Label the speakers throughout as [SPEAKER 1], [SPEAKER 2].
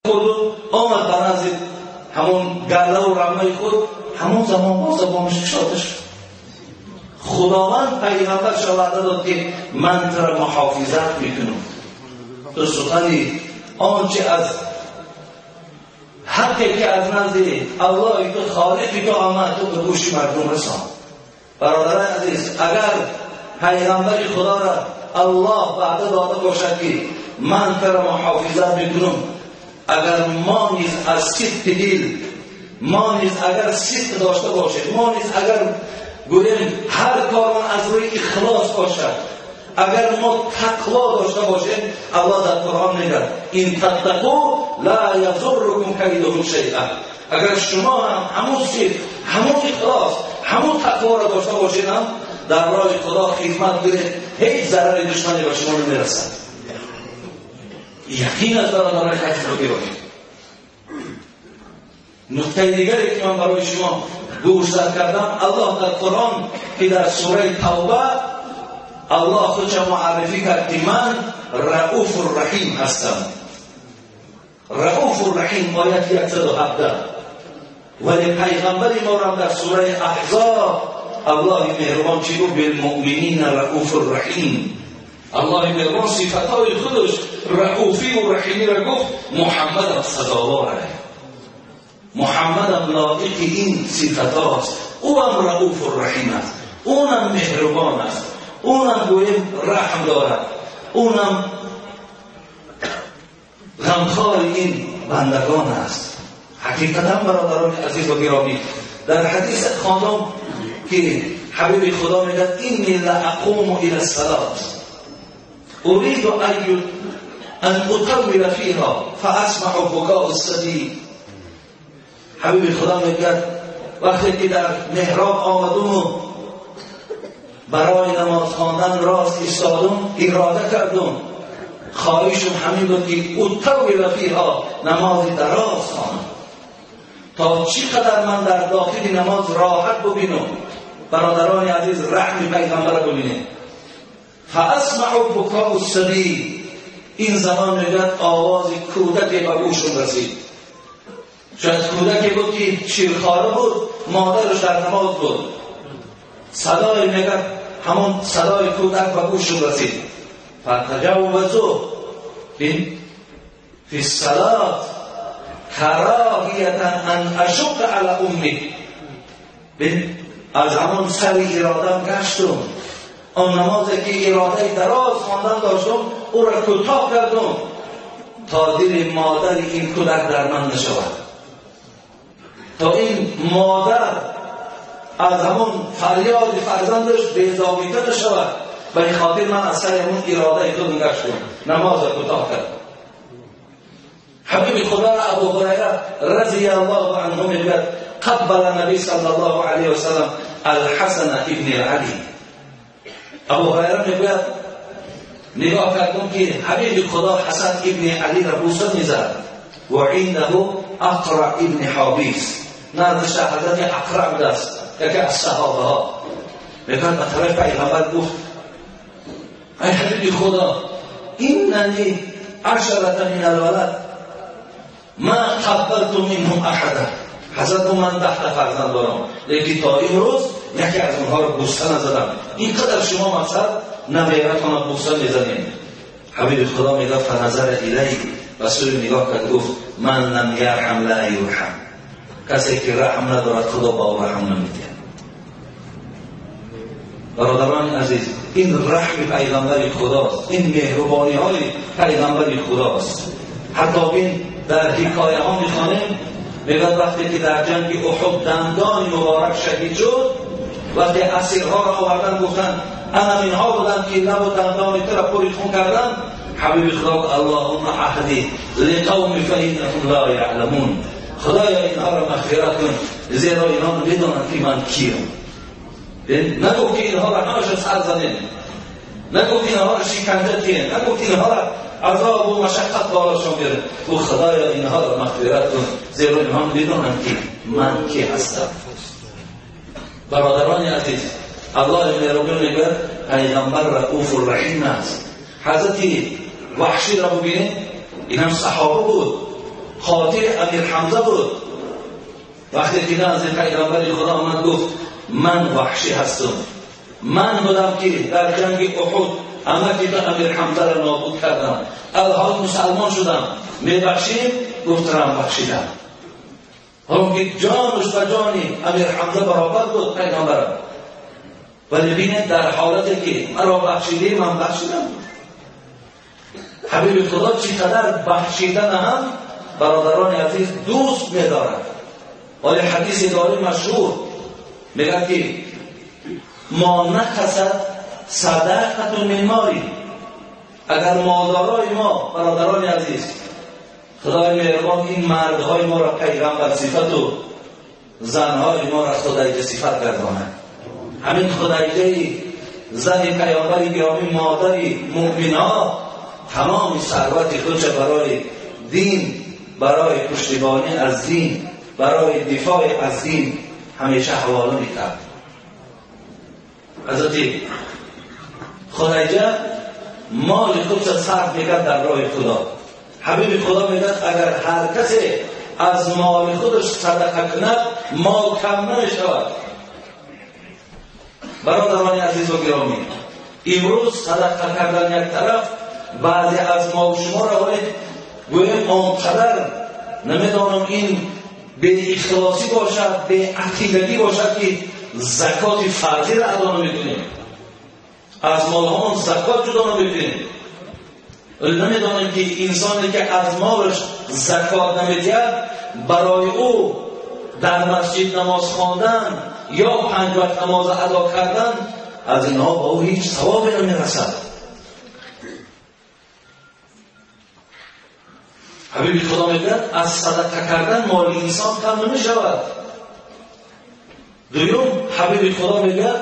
[SPEAKER 1] خورد آمد به نزد همون گله و رمه خود، همون زمان باز زبانش گشاده شد. خداوند پیغمبرش وعده داد که من تو را محافظت میکنم، تو سخنی آنچه از حقی که از نزد الله تو خالقی تو آمد تو به گوش مردم رسان. برادران عزیز، اگر پیغمبر خدا را الله وعده داده باشد که من تو را محافظت میکنم، اگر ما نیز از صدق دل، ما نیز اگر صدق داشته باشیم، ما نیز اگر گوییم هر کارمان از روی اخلاص باشد، اگر ما تقوا داشته باشیم، الله در قرآن میگه این تتقوا لا یضرکم کیدهم شیئا. اگر شما هم همون صدق، همون اخلاص، همون تقوا را داشته باشید، هم در راه خدا خدمت کنید، هیچ ضرر دشمنی به شما نمیرسد. یقین از برادران عزیز رو باشید. نکته دیگری که من برای شما گوشزد کردم، الله در قرآن که در سوره توبه الله خودش معرفی کرد که من رؤوف الرحیم هستم. رؤوف الرحیم آیت 117. ولی پیغمبر ما را در سوره احزاب الله مهربان چی گفت؟ بالمؤمنین رؤوف الرحیم. الله مهربان صفتهای خودش رؤوفی و رحیمی را گفت. محمد هم سزاواره، محمد هم لایق این صفت هاست، او هم رؤوف الرحیم است، اونم مهربان است، اونم گویم رحم دارد، اونم غمخوار این بندگان است. حقیقتا برادران عزیز و گرامی، در حدیث خواندم که حبیب خدا میگه اینی لاقوم الی الصلاه اريد ان اطول فيها فاسمع بكاء الصبي. حبیب خدا میگه وقتی که در محراب آمدم و برای نماز خواندن راست ایستادم، اراده کردم، خواهشم همین بود که اطول فیها، نماز دراز خوانم تا چقدر من در داخل نماز راحت ببینم. برادران عزیز، رحم پیغمبر را ببینید. فاسمع بکاء الصبی، این زمان میگه آواز کودک به گوشم رسید. شاید کودکی بود که شیرخواره بود، مادرش در نماز بود. صدای میگه همون صدای کودک به گوشم رسید. فتجاوزوا فی الصلاة کراهیة ان اشق علی امی. از همون سر ارادم گشتم، آن نمازی که اراده دراز خواندن داشتم او را کوتاه کردم تا دل مادر این کودک در من نشود، تا این مادر از همون فریاد فرزندش بیزاویده نشود. به این خاطر من از سر همون اراده خودم گشتم، نماز را کوتاه کردم. حبیب خدا را ابو هریره رضی الله عنه میگوید قبل نبی صلی الله علیه و سلم الحسن ابن علی. ابو هریره میگوید نگاه کردم که حبیب خدا حسن ابن علی را بوسه میزد و عنده اقرع ابن حابیس. نزدش حضرت اقرع بوده است، یکی از صحابه ها. میگوید به طرف پیغمبر گفت ای حبیب خدا، اننی عشرة من الولد ما قبلت منهم احدا. حضرت من 10 تا فرزند دارم، لیکن تا امروز یکی از اونها رو بوسه نزدم. اینقدر شما مقصد نویرتان رو بوسه میزنید. حبیب خدا میگه فنظر الیه، و سوی نگاه کرد گفت من لم یرحم لا یرحم. کسی که رحم ندارد خدا با او رحم نمیده. برادران عزیز، این رحم پیغمبر خداست، این مهربانی های پیغمبر خداست. حتی بین در حکایه ها میخوانیم میگه وقتی که در جنگ احد دندان مبارک شهید شد، وقتی اسیرها را آوردن گفتن انا اینها بودن که لب و دندان تو را پر خون کردن. حبیب خدا اللهم اهدی لقوم فانهم لا یعلمون. خدایا اینها را مغفرت کن، زیرا اینها نمیدانند که من کیم. نگفت که اینها را همش سر زنیم، نگفت اینها را شکنجه دهیم، نگفت اینها را عذاب و مشقت بالاشان بیاریم. او خدایا اینها را مغفرت کن، زیرا اینها میدانند که من کی هستم. برادران عزیز، الله مهربان میگه پیغمبر رؤوف الرحیم است. حضرت وحشی را ببینید، این هم صحابه بود. قاتل امیر حمزه بود، وقتی که نزد پیغمبر خدا آمد گفت من وحشی هستم، من بودم که در جنگ احد عمکی تو امیر حمزه را نابود کردم، الحال مسلمان شدم، میبخشیم؟ گفت رم بخشیدم. حالا که جانش و جانی امیر حمزه برابر بود پیغمبرم، ولی بینید در حالتی که مرا بخشیدی من بخشیدم. حبیب خدا چقدر بخشیدن هم برادران عزیز دوست می‌دارد. ولی حدیث داره مشهور میگه که ما نقصد صدقه من مالی. اگر مالدارای ما برادران عزیز، خدای مهربان این مردهای ما را پیغمبر صفت و زنهای ما را خدایجه صفت گرداند. همین خدایجه زن پیامبر گرامی، مادری مؤمن‌ها، تمام ثروت خودش برای دین، برای پشتیبانی از دین، برای دفاع از دین همیشه حواله میکرد. حضرت خدیجه مال خودش صرف میکرد در راه خدا. حبیب خدا میگه اگر هر کسی از مال خودش صدقه کند مال کم نمیشود. برادران عزیز و گرامی، امروز صدقه کردن یک طرف، بعضی از ما و شما را گویم آنقدر نمیدانم این به اخلاصی باشد، به عقیدگی باشد که زکات فرضی را ادا نمیکنیم، از مالهامون زکات جدا نمیکنیم. نمیدانیم که انسانی که از مالش زکات نمیدهد برای او در مسجد نماز خواندن یا 5 وقت نماز ادا کردن از اینها با او هیچ ثوابی نمیرسد. حبیب خدا میگه از صدقه کردن مال انسان کم نمیشود. دوم، حبیب خدا میگه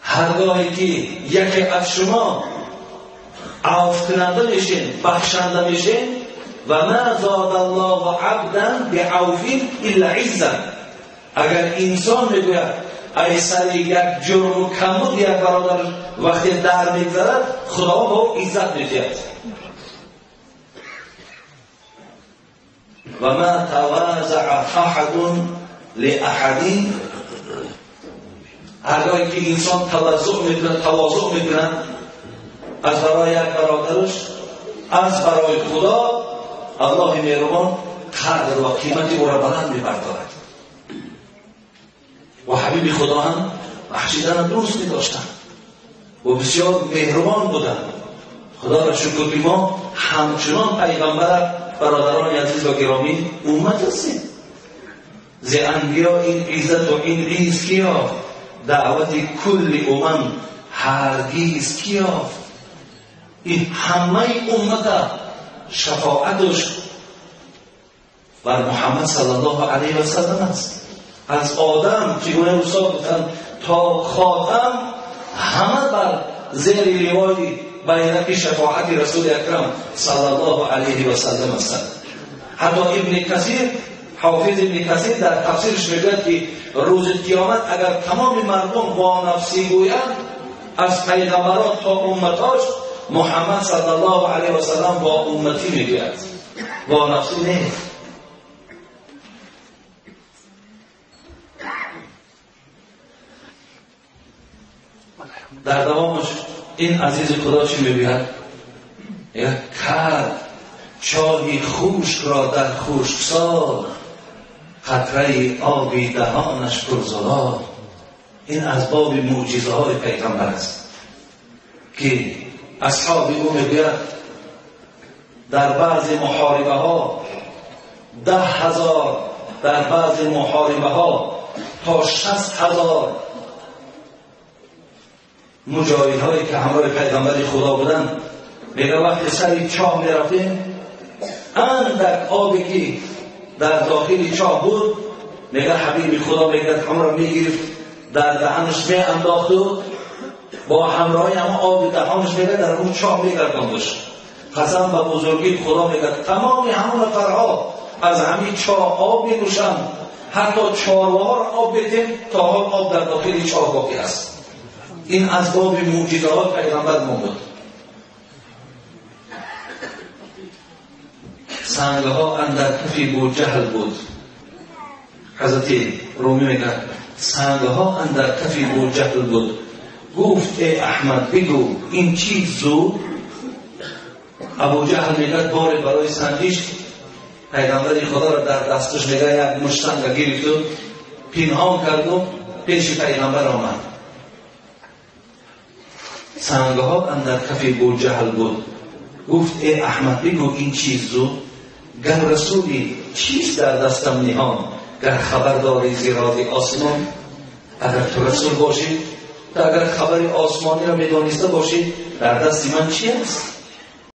[SPEAKER 1] هرگاهی که یکی از شما عفو کننده میشین، بخشنده میشین، و ما زاد الله عبدا بعفو الا عزا. اگر انسان میگوید ای سر یک جرم و کمبود یک برادر وقتی در میگذرد، خدا به او عزت میدهد. و ما تواضع احد لاحد. هرگاهی که انسان تواضع میکنه از برای یک برادرش، از برای خدا، الله مهربان قدر و قیمت او را بلند میبردارد. و حبیب خدا هم بخشیدن دوست می‌داشتند و بسیار مهربان بودند. خدا را شکر که ما همچنان پیغمبر برادران عزیز و گرامی امت هستیم. ز انبیا این عزت و این عز کی یافت، دعوت کل امم هرگز کی یافت. این همه امت شفاعتش بر محمد صلی الله علیه و سلم است. از آدم چگونه استاد گفتن تا خاتم همه بر زیر لوای بیرق شفاعت رسول اکرم صلی الله علیه و سلم هستند. حتی ابن کثیر، حافظ ابن کثیر در تفسیرش میگوید که روز قیامت اگر تمام مردم با نفسی گویند، از پیغمبران تا امتاش، محمد صلی الله علیه و سلم با امتی میگوید، با نفسی نه. در دوامش این عزیز خدا چی میگوید؟ یک کرد چاهی خشک را در خشکسال، قطره آبی دهانش پرزلال. این از باب معجزه های پیغمبر است که اصحاب او میگوید در بعض محاربه ها 10,000، در بعض محاربه ها تا 60,000 مجاهد هایی که همراه پیغمبر خدا بودن، میگه وقتی سر چاه میرفتیم اندک آبی که در داخل چاه بود، میگه حبیب خدا میگه همراه میگرفت در دهنش می انداخت و با همراهی هم آب دهانش میگه در اون چاه میگرداندش. قسم به بزرگی خدا میگه تمام همون نفرها از همین چاه آب مینوشند، حتی چارواها را آب بدیم تا حال آب در داخل چاه باقی است. این از باب معجزات پیغمبر ما بود. سنگها اندر کفی بوجهل بود. حضرت رومی میگه سنگها اندر کفی بوجهل بود، گفت ای احمد بگو این چیز زود. ابو جهل میگه بار برای سنجش پیغمبر خدا را در دستش میگه یک مشت سنگ گرفت و پنهان کرد و پیش پیغمبر آمد. سنگها اندر کف بوجهل بود، گفت ای احمد بگو این چیز زود. گر رسولی چیز در دستم نهان، گر خبر داری ز راز آسمان. اگر تو رسول باشی، اگر خبر آسمانی را میدانسته باشی، در دست من چی است؟